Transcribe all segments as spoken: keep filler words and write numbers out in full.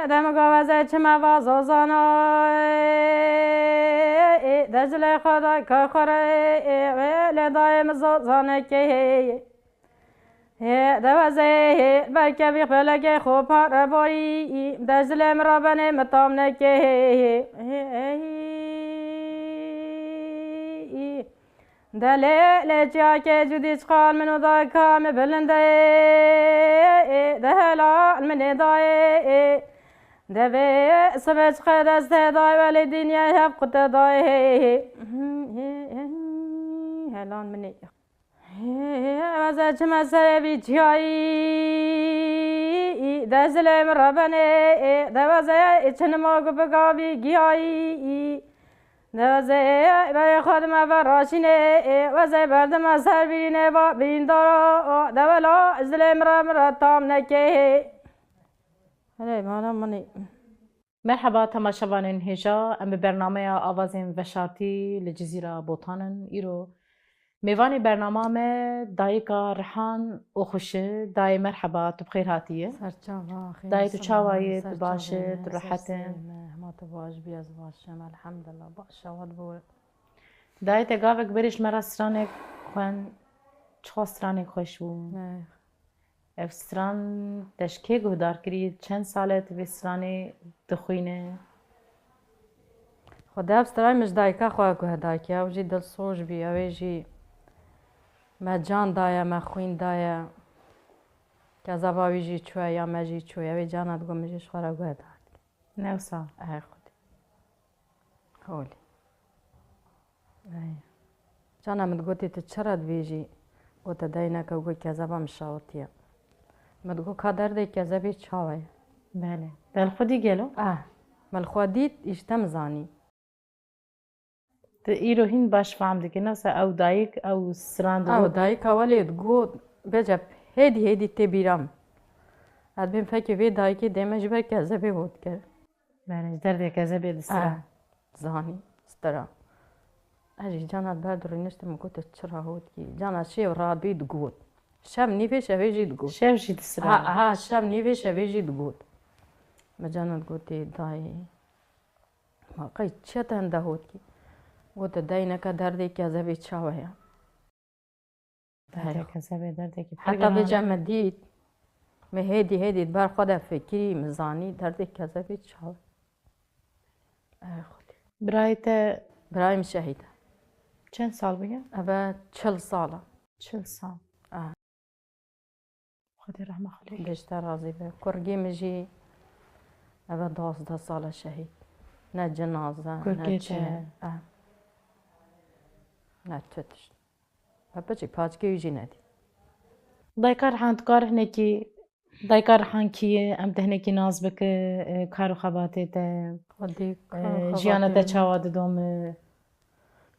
Demga weze çime va zozana, e, dezilê xwe dayka xwe re, e, lê dayê min zozanekê heye. Hê, de weze, hê, belke vî xwelekê xwe pare borî, dezilê min re benê min tam nekê, hê, hê, hê, hê, hê. De lê, lê çiyakê cudî çiqal min û dayika min bilind e, de helal min ê dayê, de vê sibê çiqe destê day welê dinyayê hev qute dayê, hê, hê, hê, hê, hê, helal min ê. Hê, ez ê çime serê vî çiyayî, de zilê min re benê, de weze çinima ku bigavî giyayî. Dewezê berê xwe dime ve raşînê, wezê berdime ser birînê va birîndara, dewela zilê min re min re tam nekê. Hele mala min ê. Merheba temaşevanên hêja, em bi bernameya Avazên Veşartî li Cizîra Botan in. Îro mêvanê bernama me dayika Rihan Oxuş e. Dayê merheba, tu bi xêr hatiye. Serçava, xêr Dayê tu sima, çawa yî? Tu baş î? Tu rehet î? Hema tu baş bî, ez baş im, elhamdulillah. Baş e, wat bû. Dayê te gavek berê ji me re stranek xwend, çiqas stranek xweş bû. Ne. Ev stran te ji kê guhdar kirî? Çend sal e tu vê stranê dixwîne? Xwedê ev stranê min ji dayika xwe guhdar kir. Ew jî dilsoz bî. Ew ê jî me can daye, me xwîn daye. Kezeba wî jî çûye ya me jî çûye. Ew ê cana digot min jî ji xwe re guhdar kir. Ne wisa? Ehe xwedê. Holê. Ey. Cana min digotê tu çira dibêjî? Gote dayê neke got kezeba min şawitiye. Min digot ka derdê kezebê çawa ye? Belê. Te li xwe dî gelo? Ah. Min li xwe dît, îşte min zanî. Tu îro hîn baş fehm dikî, nasa ew dayik, ew stran digot. Ew dayika welê digot, bêje hêdî hêdî tê bîra min. Ez bên fekê vê dayikê dê me ji ber kezebê hot kir. Belê, ji derdê kezebê distira. Ah, zanî, stira. Ez jî cana ber dirûniştim, min got, "Tu çira hot kî?" Cana şêw radbî digot. Şev nîvê şevê jî digot. Şev jî distira. Ha, ha, şev nîvê şevê jî digot. Me cana digotê, "Dayê, ma qey çi te hinde hot kî?" Gote, "Dayê neke derdê kezebê çawa ye?" Derdê kezebê derdekî pir giran e. Heta vêca me dît, me hêdî hêdî ber xwe de fikirî, min zanî derdê kezebê çawa. Ey Xwedê. Birayê te? Birayê min şehîd e. Çend sal bûye? Eve çil sal e. Çil sal. Ah. Xwedê rehma xwe lê. Bêjte razî be. Kurgê min jî eve duwazdeh sal e şehîd. Ne cinaze, ne çi. Kurgê te? Ah. Ne çi tişt. Ve piçî paçkê wî jî nedî. Dayka Rihan, tu kar hinekî, dayka Rihan kî ye? Em te hinekî nas bike, e, kar û xebatê te, Xwedî, e, kar û jiyana te xebatê min çawa didome?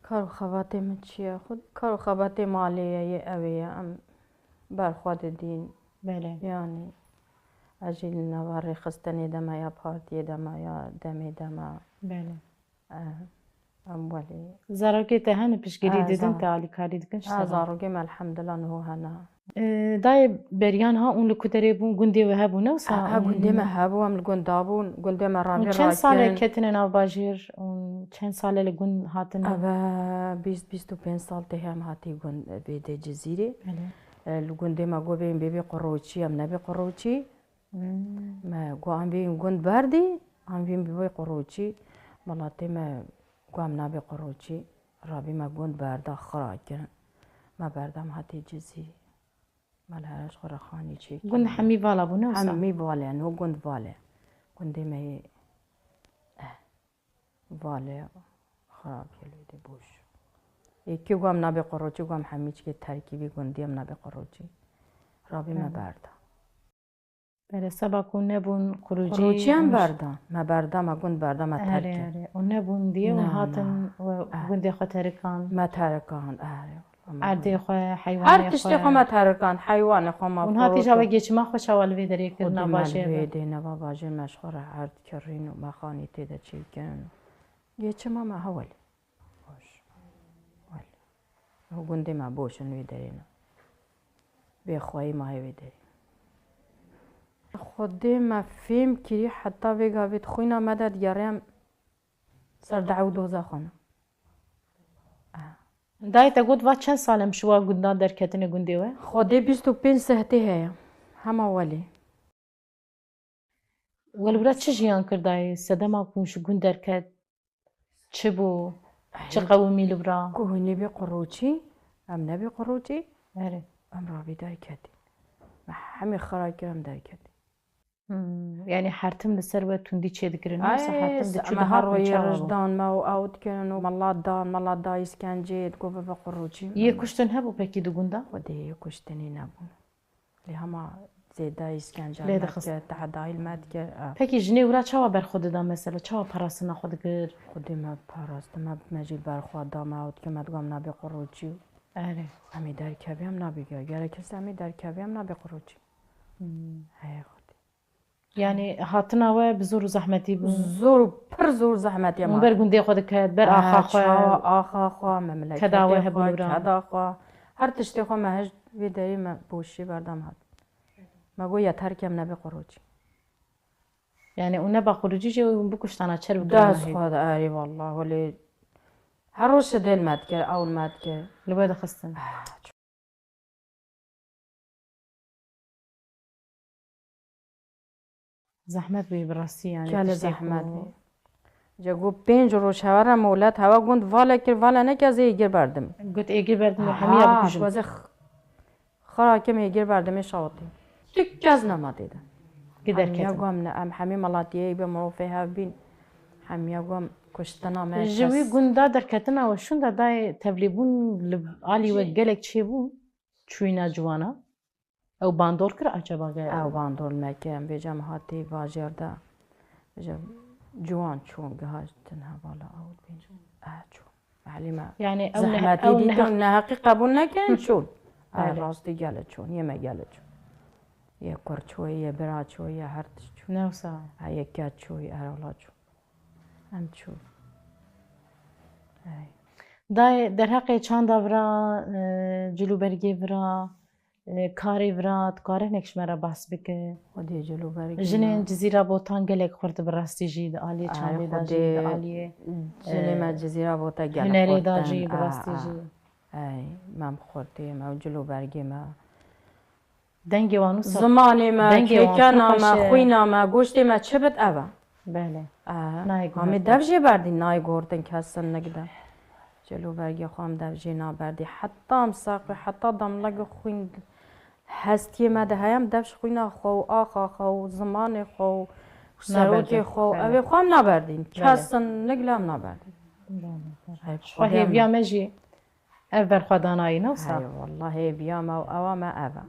Kar û xebatê min çi ye? Xwe kar û xebatê malê ye, yê ew ê ye. Em ber xwe didîn. Belê. Yanî, ez jî li nava rêxistinê de me ya partiyê de me ya demê de me. Belê. Eh, em welê. Zarokê te hene piştgirî didin, te alîkarî dikin ji te re? Zarokê me elhamdulillah niho hene. Eh, dayê beriyan ha, hûn li ku derê bûn, gundê we hebû, ne wisa? Ha, ha, gundê me hebû, em li gund da bûn, gundê me rabî rakin. Hûn çend sal e ketine nav bajêr û çend sal e li gund hatine? Eve bîst, bîst û pênc sal tê em hatî gund, vê dê Cizîrê. Belê. Eh, li gundê me got bê bê quroçî, em nebê quroçî. Hmm. Me got em vîn gund berdî, em vîn bi wê quroçî. Welatê me got em nabê quroçî. Rabî me gund berda, xira kirin. Me berda, em hatî Cizîrê. Me li here ji xwe re xanî çêkir. Gund hemî vala bû, ne wisa? Hemî vala, no gund vala. Gundê me yê, eh. Vale xirab ye, lê de boş. Ê, kê got em nabê quroçî, got em hemî çikê terkîbî gundî em nabê quroçî. Rabî me berda. Belê, seba ku nebûn quroçî. Quroçî em berda. Me berda, me gund berda, me terk kir. Erê, erê. Û nebûn diye û hatin we gundê xwe terikan. Me terikan, erê. Erdê xwe, heywanê xwe. Her tiştê xwe me terikan, heywanê xwe me. Hûn hatî ja we geçima xwe çawa li vê derê kir, nava bajêr de? Xwedî me li vê dê nava bajêr me ji xwe re erd kirîn û me xanî tê de çêkirin. Geçima me hewelî. Baş. Welî. Ew gundê me boş in wê derê ne. Bê xweyî mayê wê derê. Xwedê me fêm kirî heta vê gavê di xwîna me de digeriyem ser dew û doza xwe ne. Dayê te got va çend sal em ji wa gundan derketine gundê we? Xwedê bîst û pênc sehtê heye. Hema welê. Welwira çi jiyan kir dayê? Sedema ku ji gund derket çi bû? Çi qewimî li vira? Ku hûn nebî qurûçî, em nebî qurûçî, Erê. Em rabî derketî. Me hemî xira kir em derketî. Hmm, yanî her tim li ser we tundî çêdikirin, wisa her tim diçû dihat min çawa bû? Roj dan me û ew dikirin û mela dan, mela da îskencê, digot bibe qurûçî. Yê kuştin hebû pekî di gunda? Xwedê yê kuştinî nebûn. Lê hema zêde îskenca me dike, tehdayî me dike. Pekî jinê wira çawa berxwe dida mesela? Çawa parastina xwe dikir? Xwedê me parastin, me, me jî berxwe da, me ew dike, me digot em nabê qurûçî. Erê. Em ê derkevî, em nabê ge-, gerekirse em ê derkevî, em nabê qurûçî. Hmm. Heye Xwedê. Yanî hatina we bi zor û zehmetî bû? Zor û pir zor zehmetî me. Hûn ber gundê xwe diket, ber axa xwe. Çawa axa xwe, memleketê xwe, keda xwe, keda xwe. Her tiştê xwe me hişt vê derê me boşî berdam hat. Me got ya terkem nebe qurûçî. Yanî û neba qurûcî jî hûn bikuştana çer bikirana. Dest xwe de erê wallah welê her roj şidêl me dikir, ewl me dikir. Li we dixistin. Zehmet bû bi rastî yanî. Gelê zehmet bû. Ca got pênc roj hewa re molet hewa gund vale kir, vale neke ez ê êgir berdim. Got êgir berdim û hemiya bikujim. Ez ê xira kim êgir berdim ê şawitî. Tu kes nema tê de. Hemiya gom ne, em hemî melatiyeyê bi mirovê hev bîn. Hemiya gom kuştina me. Ji wî gunda derketina we şûnda dayê tevlîbûn li alî we gelek çêbû? Çûyîna ciwana? Ew bandor kir acaba ge? Ew bandor neke, em bêje em hatî bajêr de, bêje ciwan çûn, gihiştin hevala ew bêje. Eh, çûn. Elî me. Yanî ew ne-, zehmetî ew dîtin, neheq- neheqî qebûl nekin, çûn. Ay, Belê. Rastî gele çûn, yê me gele çûn. Yê kur çû, yê bira çû, yê her tişt çû. Ne wisa. Ha, yê keç çû, yê herola çû. Em çû. Ay. Dayê derheqê çanda vira, e, cilûbergê vira, e, karê vira, dikare hinek ji me re behs bike? Xwedê cilûbergê Jinên me. Cizîra Botan gelek xurt bi rastî jî di aliyê Ay, çandê de jî, di xwedê aliyê, jinê me e, Cizîra Bota gelek hunerê de xurt jî in. bi A, rastî a. jî. Ay, mem xurtê me û cilûbergê me. Dengê wan wisa Zimanê me, dengê wan kêkena pir xweş me, e. Xwîna me, goştê me çi bit ev e. Belê. Aha. Nayê guhertin. Em ê dev jê berdîn, nayê guhertin kes sinnik de. Cilûbergê xwe em dev jê naberdî. Heta em saqî, heta damlek xwîn hestiyê me de heye, em dev ji xwîna xwe û axa xwe û zimanê xwe û serokê xwe û evê xwe em naberdîn. Kes sinnik le em naberdîn. Belê. Belê. Ay, Xwedê em hêviya me jî ev berxwedanayî ne wisa? Hey, wellahî hêviya me û ewa me ev e.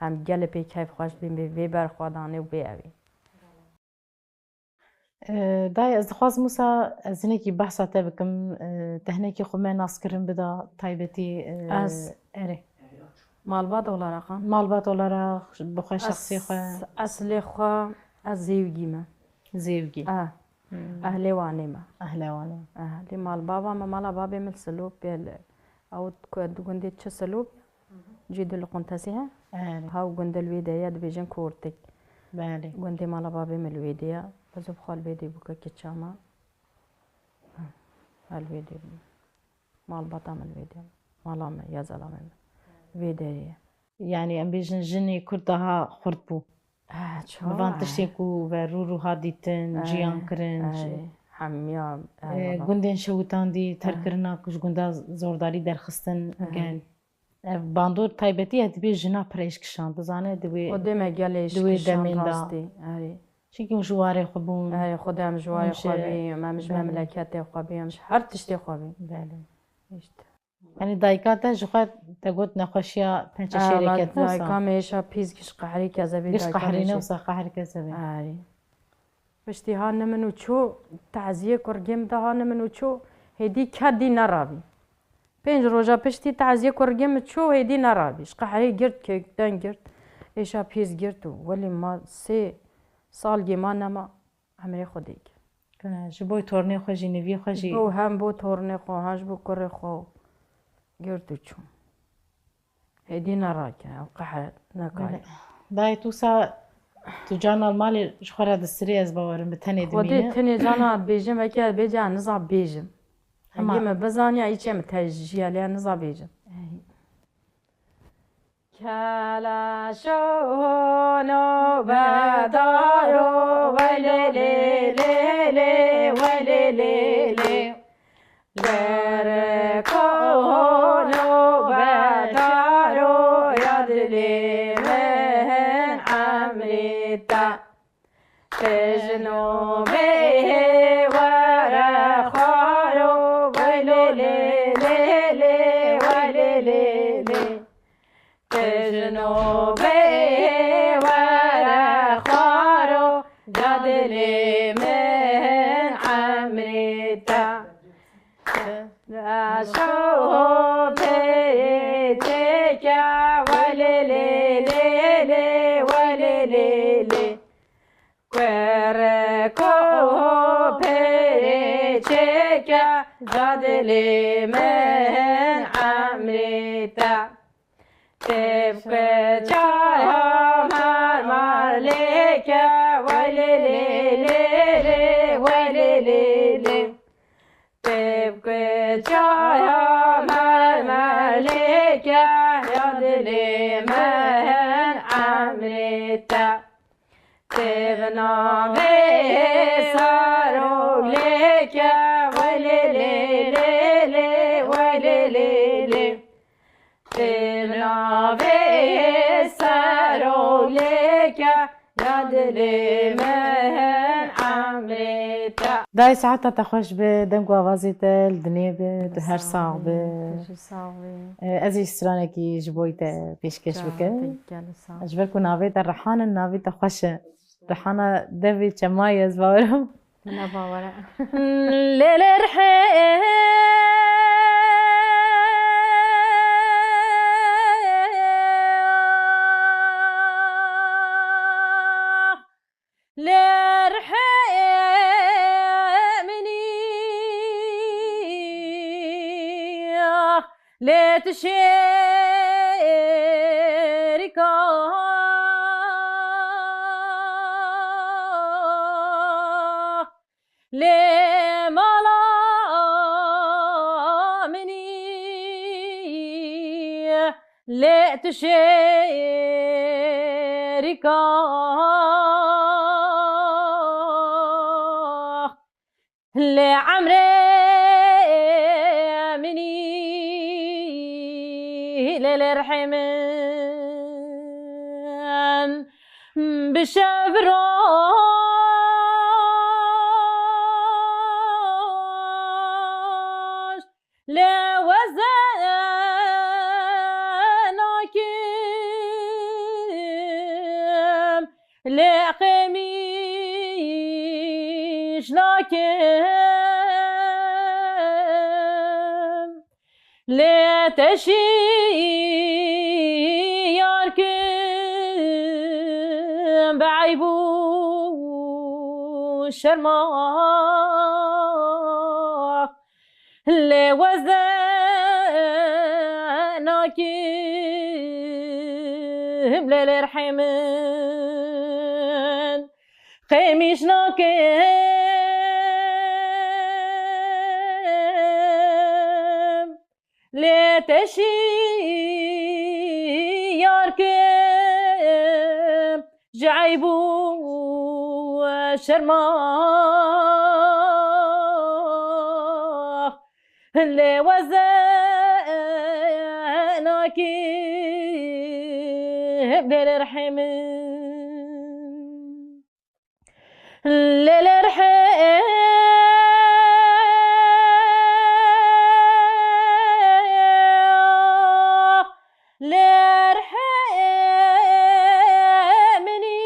Em gelê pê keyfxweş bîn bê vê berxwedanê û bê evê. Dayê, ez dixwazim wisa ez hinekî behsa te bikim. Te hinekî xwe me naskirin bida, taybetî. Ez. Erê. Malbat olarak ha? Malbat olarak, bi xwe şexsî xwe. Eslê xwe, ez zêwgî me. Zêwgî. Ah. Ehlê Wanê me. Ehlê Wanê. Ehlê malbava me, mala babê min Silopê li. Ew di gundê çi Silopê? Cî di li Quntesî he? Erê. Haw gundê li wê de ye, dibêjin Kortik. Belê. Gundê mala babê min li wê de ye. Ez û xwe li wê de bûke kiça me. Her wê de bû. Malbata min li wê de ye. Mala me, ya zelamê min. Vê derê ye. Yanî em bêjin jinê Kurd daha xurt bû. Bi van tiştên ku ve rû rû hat dîtin, ciyan kirin, hemiya gundên şewitandî, terkirina ku ji gunda zordarî derxistin gel. Ev bandor taybetî ye, dibê jina pir êş kişand, dizane di wê, Xwedê me gelê êş di wê kişand demên de. Rastî. Erê. Çimkî hûn ji warê xwe bûn. Erê, Xwedê em ji warê xwe bî, em ji memleketê xwe bî, em ji her tiştê xwe bî. Belê. Îşte. Yanî dayika te ji xwe te got nexweşiya pençeşêrê ket, ne wisa? Dayika me êşa pîs giş qehrî kezebî. Giş qehrî, ne wisa, qehrî kezebî. Erê. Piştî ha nimin û çû, teziyê kurgê min de ha nimin û çû, hêdî kedî nerabî. Pênc roja piştî teziyê kurgê min çû, hêdî nerabî. Ji qehrê girt, kêkden girt, êşa pîs girt û welî ma sê salgê ma nema. Emrê Xwedê kir. Ji bo tornê xwe jî, nivî xwe jî. Bo hem bo tornê xwe, hem ji bo kurê xwe girt û çû. Hêdî nerake, ew qehet nekare. Dayê tu sa Tu carna li malê ji xwe re distirê, ez bawerim bi tenê Xwedê dimîne. Tenê carna bêjim, veke bêca niza bêjim. Hema. Hingê me bizaniya îçe min te jiya lê niza bêjim. Keleşo no bedaro welê lê lê lê welê lê lê. Gereko no bedaro ya dilê min emrê te. Tijno bê were xwaro welê lê lê lê welê lê lê. Tijno bê were xwaro ya dilê min emrê te. Reşo pê çêke welê lê lê lê welê lê lê. Kurko pê çêke ya dilê min emrê te. Têbke çaya mermer lêke welê lê lê lê welê lê lê. Têbke çaya mermer lêke ya dilê min emrê te. Têvna vê serok lêke welê lê lê lê welê lê lê. Têvna vê serok lêke ya dilê min emrê te. Dayê, saeta te xweş be, deng û avazê te li dinê be, tu her sax be. Sax be. Ee, ez ê stranekî ji bo te pêşkêş bikim. Gelek sağ ol. Ji ber ku navê te Rehan in, navê te xweş e. Rihana devê çemayê, ez bawerim. Min ne bawere. Lê lê rihê lê rihê minî. Lê tu şêrîka lê mala minî, lê tu şêrîka Lê emrê minî, lê lê rihê min bi şev roj, lê weze nakim. Lê qêmîş nakim, lê te şiyar kim bi eyb û şerma. Lê weze nakim, lê lê rihê min qêmîş nakim. Lê te şiyar kim ji eyb û şerma. Lê weze nakim, lê lê rihê min. Lê lê rihê lê rihê minî,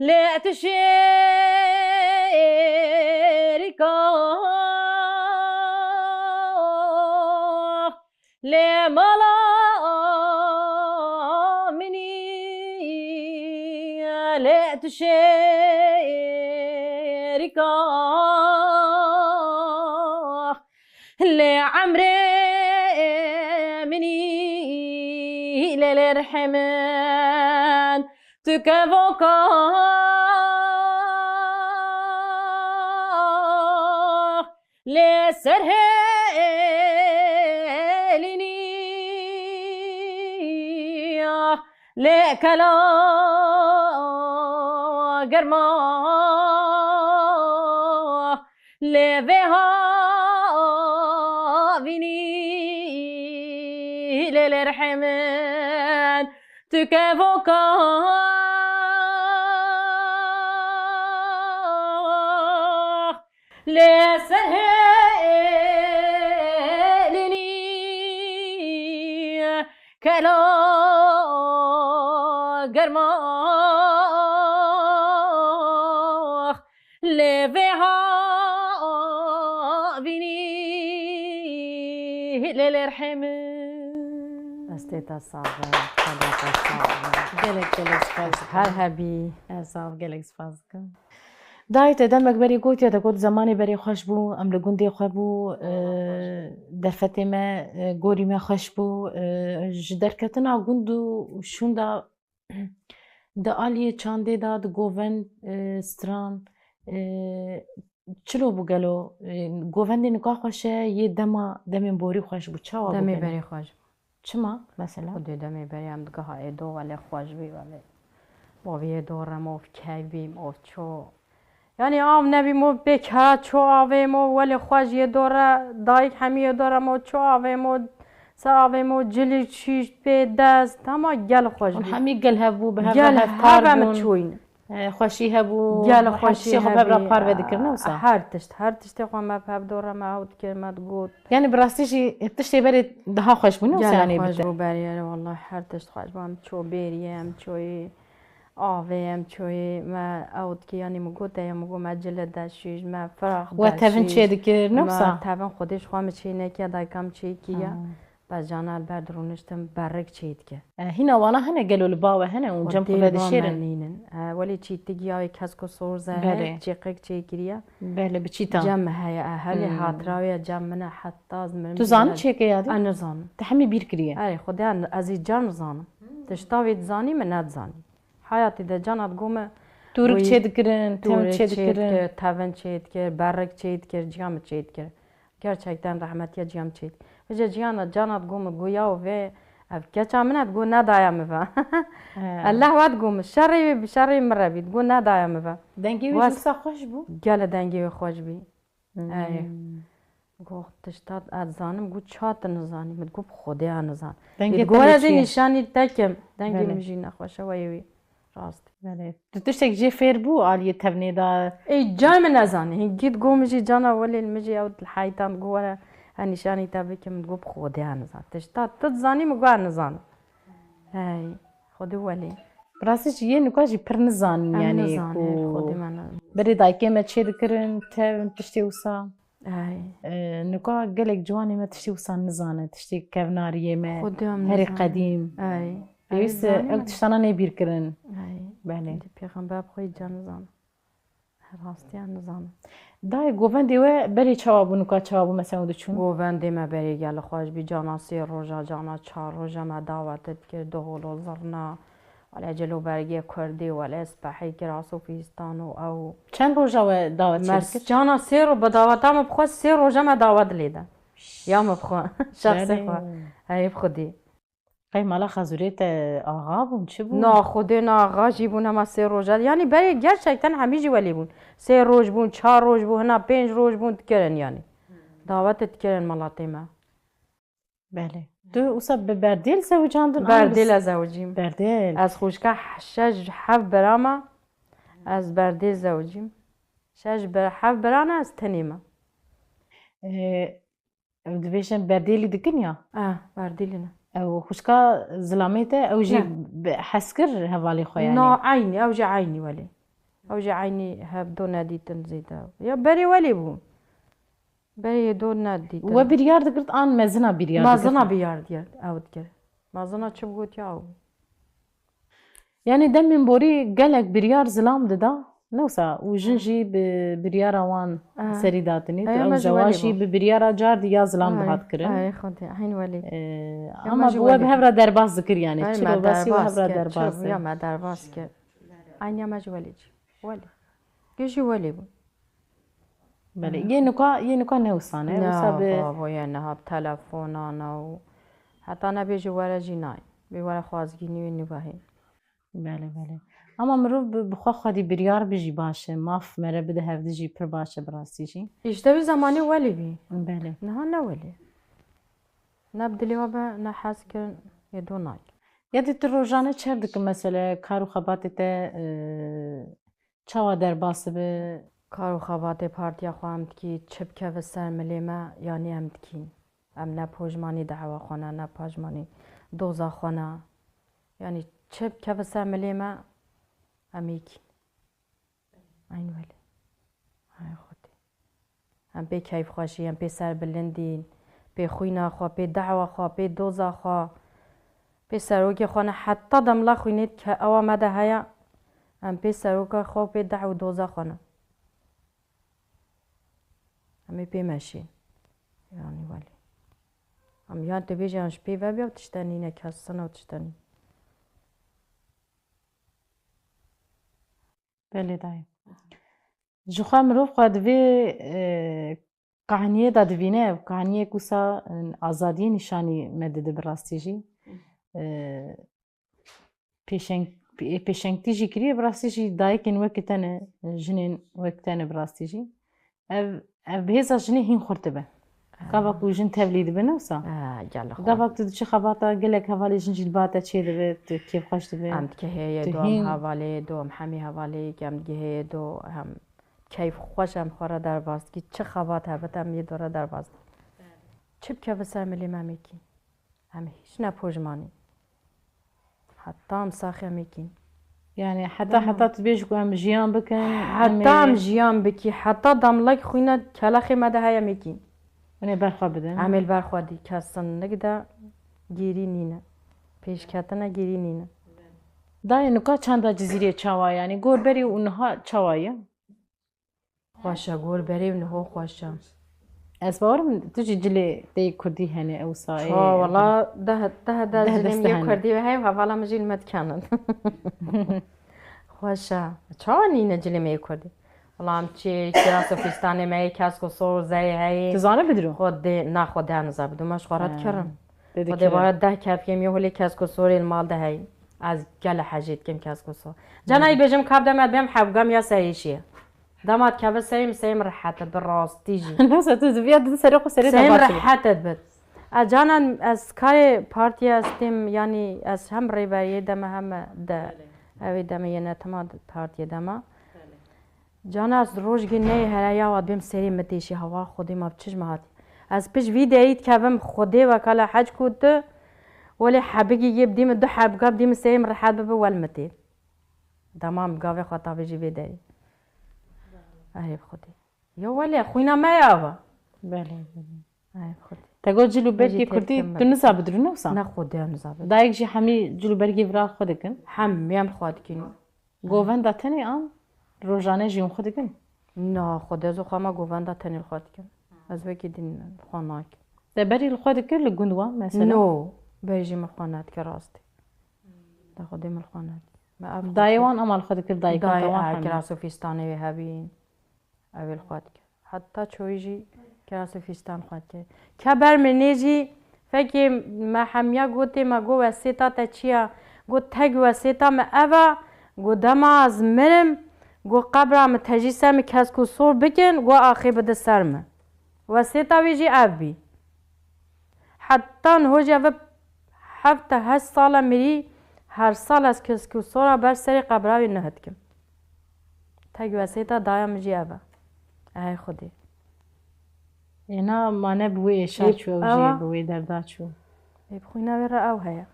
lê tu şêrîka lê mala minî, lê tu şêrîka, lê emrê minî, lê lê rihê min tu kevoka lê ser hêlînî lê kela germa lê vê havînî lê lê rihê min tu kevoka lê ser hêlînî kela germa lê vê havînî lê lê rihê min. Destê te sax be, qeda te sax be. Gelek gelek spas dikim. Her hebî. Ez sax, gelek spas dikim. Dayê te demek berê gotiye, te got zemanê berê xweş bû, em li gundê xwe bû, e, derfetê me, e, gorî me xweş bû, e, ji derketina gund û şûnda di aliyê çandê de, di govend, e, stran, e, çilo bû gelo, e, govendê nika xweş e, yê dema, demên borî xweş bû, çawa bû Demê gelo? berê xweş bû. Çima, mesela? Xwedê demê berê em digeha êdo welê xweş bî welê. Baviyê dor em of key bîm, of ço. Yanî av nebîm, of pê kera ço avê mo welê xweş yê dor e, dayik hemî yê dor e mo ço avê mo, ser avê mo cilî şîşt pê dest, hema gel xweş Hûn bî. hemî gel hev bû, bi hev Gel re hev par hev em bûn. çûyîn. E, xweşî hebû, Gel her xweşî tiştê xwe bi hev re hebî. par vedikirin, wisa? Her tişt, her tiştê xwe me bi hev dor e, me ew dikir, me digot. Yani bi rastî jî tiştê berê daha xweş bû, ne wisa Gelek yanî xweş bi te? bû berê, erê wallah, her tişt xweş bû, em ço bêrî ye, em çoyê avê, em çoyê me ew dikir, yanî min got, eya min got, me cile de şîş, me firaq We de tevin şîş, çê dikir, ne me wisa? tevin xwedê ji xwe min çê nekiye, dayika min çê kiriye. Ha. Bes cana li ber dirûniştim, berrik çê dike. E, hîna wana hene gelo li ba we hene û cem xwe Xwedê li ba vedişêrin? me nînin. E, welê çîtik ya wê kesk û sorze Belê. hene, çêqek çê kiriye. Belê, bi çîtan. Cem me heye, e, hevê Hmm. hatira wê ya cem min e, heta ez mirim Tu zanî çêke yadî? Ez nizanim. Te hemî bîr kiriye? Erê, Xwedê ez ê can nizanim. Tişta wê dizanî min nedizanî. Hayatê de cana digo me Tûrik wî çê dikirin, tevin tûrik çê çê dikirin. dikir, tevin çê dikir, berrik çê dikir, ciya min çê dikir. Gerçekten rehmetiya ciya min çê dikir. Vêca ciyana cana digo min, go yaw vê ev keça min e, digo nedaya min ve. He. Allah we digo min, şerê wê bi şerê min re bî, digo nedaya min ve. Dengê wî jî Wes- wisa xweş bû? Gele dengê wê xweş bî. Hmm. Ey. Got, tişta ez zanim, got, ça tu nizanî? Min got, bi Xwedê ez nizan. Dengê Ê, te got, lê ez ê çi ye? nîşanî te kim. Dengê Belê. min jî nexweş e, weyê wî. Rast. Belê. Tu tiştek jê fêr bû aliyê tevnê de? Ê, can min nezanî. Hingî digo min jî cana welê li min jî ew li heytan digo were, ez nîşanî te bikim, min digo, bi Xwedê ez nizan. Tişta tu dizanî, min got, ez nizanim. Hey, Xwedê welê. Bi rastî jî yê nika jî pir nizanin, Em yani, nizanin, ku Xwedê me ne- berê dayikê me çê dikirin, tevin tiştê wisa. Ay. E, nika gelek ciwanê me tiştê wisa nizane, tiştê kevnariyê me, Xwedê em herî nizane. qedîm. Ay. Pêwîst e, Ay, ew nizane. tiştana nê bîr kirin. Ay. Belê. Di pêxember bi xwe ca nizane. Rastiya nizane. Dayê govendê we berê çawa bû, nika çawa bû, mesela, diçûn? Govendê me berê gelê xweş bî, cana sê roja, cana çar roja me dawete dikir, doholo zirna. Wele cilo bergê kurdî, wele spehî kir, aso fîstan û ew. Çend roja we dawet çê Mes dikir? cana sê ro-, bi daweta min bi xwe sê roja me dawet lê de. Ya min bi xwe, şexsê Belê. xwe. Hey bi xwedî. Qey mala xezûrê te axa bûn, çi bûn? Na xwedê na axa jî bûn, hema sê roja. Yanî berê gerçekten hemî jî welê bûn. Sê roj bûn, çar roj bûn, hina pênc roj bûn dikirin yanî. Dawete dikirin malatê me. Belê. Tu wisa bi Berdêl zewicandin an bi Berdêl ez zewicîm. Berdêl. Ez xwişka şeş hev bira me. Ez Berdêl zewicîm. Şeş bir, hev bira ne, ez tenê me. Ee, ew dibêjin Berdêlî dikin ya? Ah, Berdêlî ne. Ew xwişka zilamê te, ew jî Ne. bi hez kir hevalê xwe yani? Na, eynî, ew jî eynî welê. Ew jî eynî hev do nedîtin zêde. Ya berê welê bû. Berê do nedîtin. We biryar digirt an mezina biryar digirt? Mezina biryar digirt, ew dikir. Mezina çi bigotiya ew. Yani demên borî gelek biryar zilam dida. Ne wisa, û jin jî bi biryara wan serî datinî, tu ew zewac jî bi biryara cardî ya zilam dihat kirin. Ay, Xwedê, heyn welî. Ee, ama bi we bi hev re derbas dikir, yani. Çilo basî we hev re derbas dikir. Ya me derbas kir. Ayniya me ji welî jî. Welî. Gê jî welî bû. Belê. Yê nika, yê nika ne wisa ne. Wisa bi bavo ye niha bi telefonana û heta nebêje were jî nayê. Bê were xwazgînî wê nîvahê. Belê, belê. Ama mirov bi, bi xwe xwedî biryar bi jî baş e. Maf mere bide hevdi jî pir baş e bi rastî jî. Îşte wî zemanî welî bî. Belê. Niha ne welî. Ne bi dilê we be, ne hez kirin, yê do nayê. Ya dî tu rojane çer dikin mesele, kar û xebatê te, e, çawa derbas dibe? Kar û xebatê partiya xwe em dikî, çi bikeve ser milê me, yanî em dikîn. Em ne pojmanî dehewa xwe ne, ne pojmanî doza xwe ne. Yanî çi bikeve ser milê me, em ê kîn. Eyn welê. Hay Xwedê. Em pê keyfxweşî, em pê serbilindîn, pê xwîna xwe, pê dehewa xwe, pê doza xwe, pê serokê xwe ne. Heta demla xwînê ke ewa me de heye, em pê seroka xwe, pê deh û doza xwe ne. Em ê pê meşîn. Yanî welî. Em yan tu bêjî yan ji pê ve bîya û tişte nîne, kes sina û tişte nîne. Belê dayê. Ji xwe mirov xwe di vê, e, kahniyê de divîne, ev kahniyek wisa, e, azadiyê nîşanî me dide bi rastî jî. E, pêşeng-, pê-, pêşengtî jî kiriye, bi rastî jî dayikên wekî te ne, jinên wek te ne bi rastî jî. Ev, ev bi hêza jinê hîn xurt dibe. Gava ku jin tevlî dibe, ne wisa? Ah, gel xwe. Gava ku tu diçî xebata gelek hevalê jin jî li ba te çê dibe, tu kêfxweş dibe. Em dikehê yê do, em hevalê yê do, em hemî hevalê yê ke em digihê yê do, em keyfxweş em xwe re derbas dikî. Çi xebat hebit em yê do re derbas dikî. Çi bikeve ser milê me em ê kî. Em hîç ne pojmanî. Heta em saxê em ê kîn. Yani heta, heta tu bêjî ku em jiyan bikin, em ê... Heta em jiyan bikî, heta damlek xwîna kelexê me de heye em ê kîn. Em ê berxwe bidin. Em ê li ber xwe dî, kes sinnik de gêrî nîne. Pêşketine gêrî nîne. Dayê nika çanda Cizîrê çawa, yani gor berî û niha çawa ye? Xweş e, gor berê û niho xweş e. Ez bawerim tu jî cilê tê kurdî hene ewsa ê. Çawa, wela deh, deh, deh cilê min yê kurdî ve heye û hevala min jî li me dikenin. Xweş e. Çawa nîne cilê me yê kurdî? Wela em çê, kiraso fîstanê me yê, kesk û sor û zeyê heyê. Tu zane bidiro? Xwedê, na xwedê niza bidû, me ji xwe re dikirin. Xwedê bara deh kevkê min yê holê kesk û sorê li mal de heyî. Ez gele hejê dikim kesk û sor. Cana yî bêjim kap de me bêm hebgam ya serê şiye. Dema dikeve serê min, serê min rehet e, bi rastî jî. Neyse, tu ziviya din serê xwe serê de baş e. Serê min rehet e bit. Ez canan ez karê partiya ez têm, yanî ez hem rêberiyê de me hem de ew ê de me yê netima partiyê de me. Cana ez rojgê neyê here ya wa bêm serê min têşî, hewa Xwedê ma bi çi ji me hatî. Ez pişt vî derî dikevim Xwedê wekala hec ku tu welê hebigî yê bidî min, du hebga bidî min serê min rehet bibe wel min tê. Dema min gavê xwe tavêjî vê derê. Erê bi Xwedê. Ya welê, xwîna me ya va. Belê, belê. Ay Xwedê. Te got cil û bergê kurdî tu niza bidirû, ne wisa? Ne Xwedê niza bidirû. Dayik jî hemî cil û bergê vira xwe dikin? Hemî em xwe dikin. Govenda tenê an rojane jî hûn xwe dikin? Na, Xwedê ez û xwe me govenda tenê li xwe dikin. Ez wekî din li xwe nakim. Te berî li xwe dikir li gund wan mesela? No, berî jî min li xwe nedikir rastî. De Xwedê min li xwe nedikir. Me ev xwe dayê wan ama li xwe dikir dayika te wan hemî. Dayê, kiraso fîstanê wê hebîn. Ew ê li xwe dike. Heta çoyî jî kirasê fîstan xwe dike. Ke ber min nê jî fekê me hemiya gotê me got, "Wesêta te çi ya?" Got, "Tek wesêta min ev a." Got, "Dema ez mirim, got, qebra min tejî ser min kesk û sor bikin, got, axê bide ser min." Wesêta wî jî ev bî. Heta niho jî ev heft heşt sal e mirî, her sal ez kesk û sora ber serê qebra wî nuh dikim. Tek wesêta daya min jî ev e. Ey Xwedê. Êna mane bi wê êşa çû, ew jî bi wê derda çû. Ê bi xwîna wê re ew heye.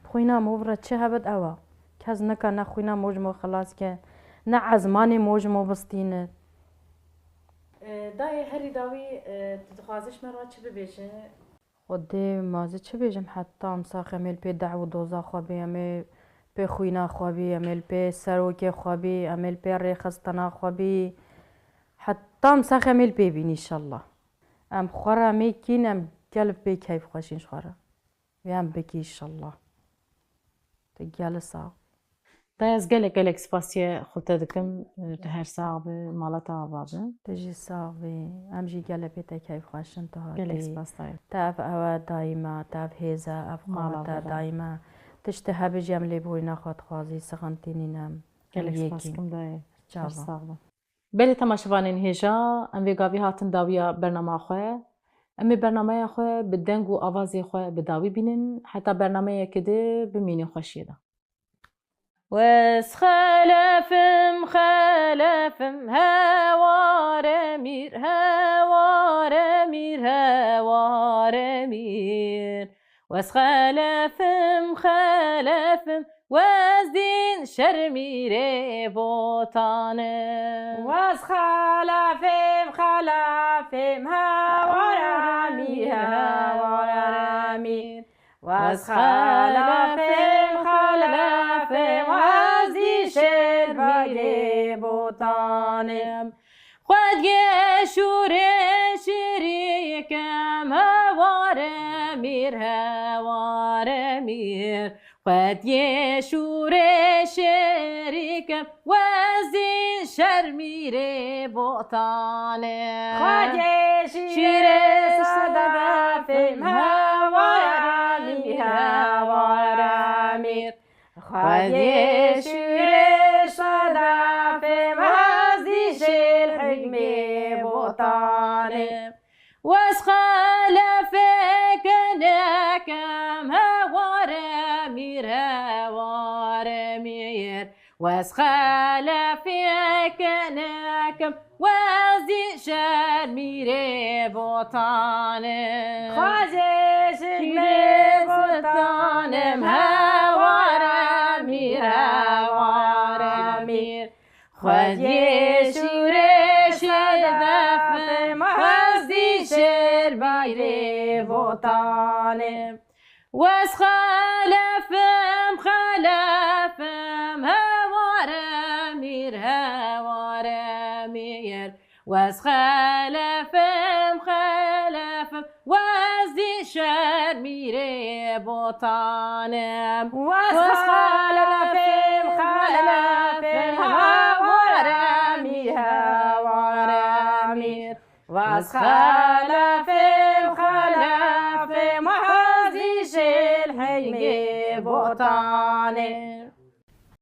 Bi xwîna mov re çi hebit ew e. Kes nika ne xwîna moj mo xilas ke, ne ezmanê moj mo bistîne. E, dayê herî dawî, e, tu dixwazî ji me re çi bibêje? Xwedê ma ez ê çi bêjim, heta em sax em ê li pê deh û doza xwe bê, em ê pê xwîna xwe bî, em ê li pê serokê xwe bî, em ê li pê rêxistina xwe bî. Heta em sax em ê li pê bîn înşallah. Em xwe re em ê kîn, em gel bi pê keyf xweşîn ji xwe re. Vê em bikî înşallah. Tu gel sax. Dayê, ez gelek gelek spasiye xwe te dikim. Tu her sax bi, mala te ava bi. Tu jî sax bî. Em jî gelek pê te keyf xweşin tu hatî. Gelek spas dayê. Te ev ewe daîma, te ev hêze, ev Mala qewete xwe de. Daîma. Tiştê hebe jî em lêborîna xwe dixwazî, sixintî nîne em. Gelek Em spas yekîn. Dikim dayê. Çava. Her sax bi. Belê temaşevanên hêja, em vê gavî hatin dawiya bernama xwe. Em ê bernameya xwe bi deng û avazê xwe bi dawî bînin, heta bernameyeke di bimînin xweşiyê de. Wes xelefim, xelefim, heware mîr, heware mîr, heware mîr. Wes xelefim, xelefim, wez dîn şermîrê botanim. Wez xelefim, xelefim, heware mîr, heware mîr. Wez xelefim, xelefim, wez dî şêr begê botanim. Xwediyê şûrê şêrîkim, heware mîr, heware mîr. Xwediyê şûrê şêrîkim, wez dî şermîrê botanim. Xwediyê şîrê sedefim, heware mîr, heware mîr. Xwediyê şûrê sedefim, wez dî şêr hikmê botanim. Wez xelefê kinekim, heware mîr, heware mîr. Wez xelefê kinekim, wez dî şermîrê botanim. Xwediyê şîrê sedefim, heware mîr, heware mîr. Xwediyê şûrê sedefim, wez dî şêr begê botanim. Wez xelefim, xelefim, heware mîr, heware mîr. Wez xelefim, xelefim, wez dî şermîrê botanim. Wez xelefim, xelefim, heware mîr, heware mîr. Wez xelefim, xelefim, wez dî şêr hikmê botanim.